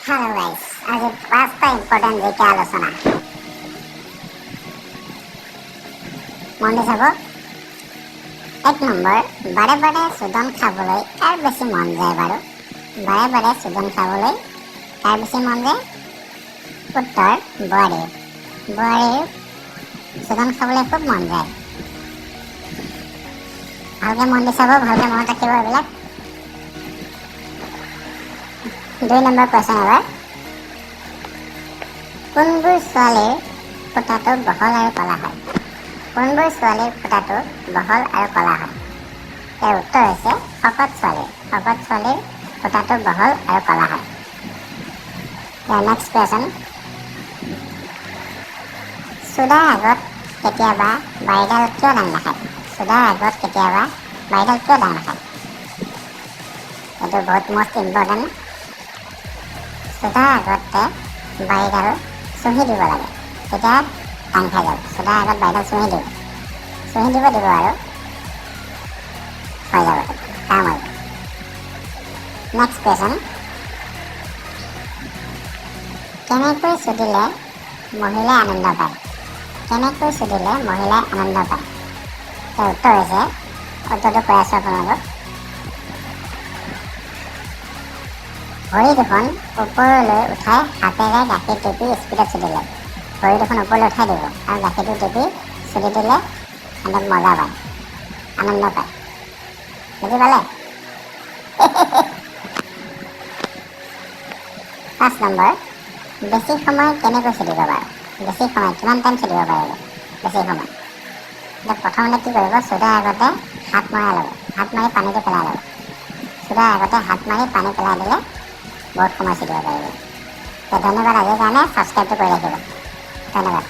Hello' গাইছ, আজি পাঁচটা ইম্পৰ্টেণ্ট জিকে আলোচনা। মন দি চাব। 1 নম্বৰ, বাৰে বাৰে চুদন খাবলৈ কাৰ বেছি মন যায় বাৰু? বাৰে বাৰে চুদন খাবলৈ কাৰ বেছি মন যায়? উত্তৰ, বোৱাৰীৰ। বোৱাৰীৰ চুদন খাবলৈ খুব মন যায়। ভালকে মন দি চাব, ভালকে মনত ৰাখিব এইবিলাক। 2 নম্বৰ কুৱেশ্যন এবাৰ, কোনবোৰ ছোৱালীৰ ফুটাটো বহল আৰু ক'লা হয়? কোনবোৰ ছোৱালীৰ ফুটাটো বহল আৰু ক'লা হয়? ইয়াৰ উত্তৰ হৈছে শকত ছোৱালীৰ। শকত ছোৱালীৰ ফুটাটো বহল আৰু ক'লা হয়। ইয়াৰ নেক্সট কুৱেশ্যন, চুদাৰ আগত কেতিয়াবা বাৰীডাল কিয় দাং নাখায়? চুদাৰ আগত কেতিয়াবা বাৰীডাল কিয় দাং নাখায়? এইটো বহুত মষ্ট ইম্পৰ্টেণ্ট। চুদাৰ আগতে বাৰীডাল চুহি দিব লাগে, তেতিয়া দাং খাই যাব। চুদাৰ আগত বাৰীডাল চুহি দিব, চুহি দিব দিব আৰু হৈ যাব, কাম হৈ যাব। নেক্সট কুৱেশ্যন, কেনেকৈ চুদিলে মহিলাই আনন্দ পায়? কেনেকৈ চুদিলে মহিলাই আনন্দ পায়? ইয়াৰ উত্তৰ হৈছে, উত্তৰটো কৈ আছোঁ আপোনালোকক। ভৰি দুখন ওপৰলৈ উঠাই হাতেৰে গাখীৰ টিপি স্পীডত চুদিলে। ভৰি দুখন ওপৰলৈ উঠাই দিব আৰু গাখীৰটো টিপি চুদি দিলে সিহঁতক মজা পায়, আনন্দ পায়। বুজি পালে? 5 নম্বৰ, বেছি সময় কেনেকৈ চুদিব বাৰু? বেছি সময় কিমান টাইম চুদিব পাৰিব? বেছি সময় এতিয়া প্ৰথমতে কি কৰিব? চুদাৰ আগতে হাত মৰাই ল'ব, হাত মাৰি পানীটো পেলাই ল'ব। চুদাৰ আগতে হাত মাৰি পানী পেলাই দিলে বহুত সময় চুদিব পাৰিব। ধন্যবাদ আজিৰ কাৰণে, ছাবস্ক্ৰাইবটো কৰি ৰাখিব। ধন্যবাদ।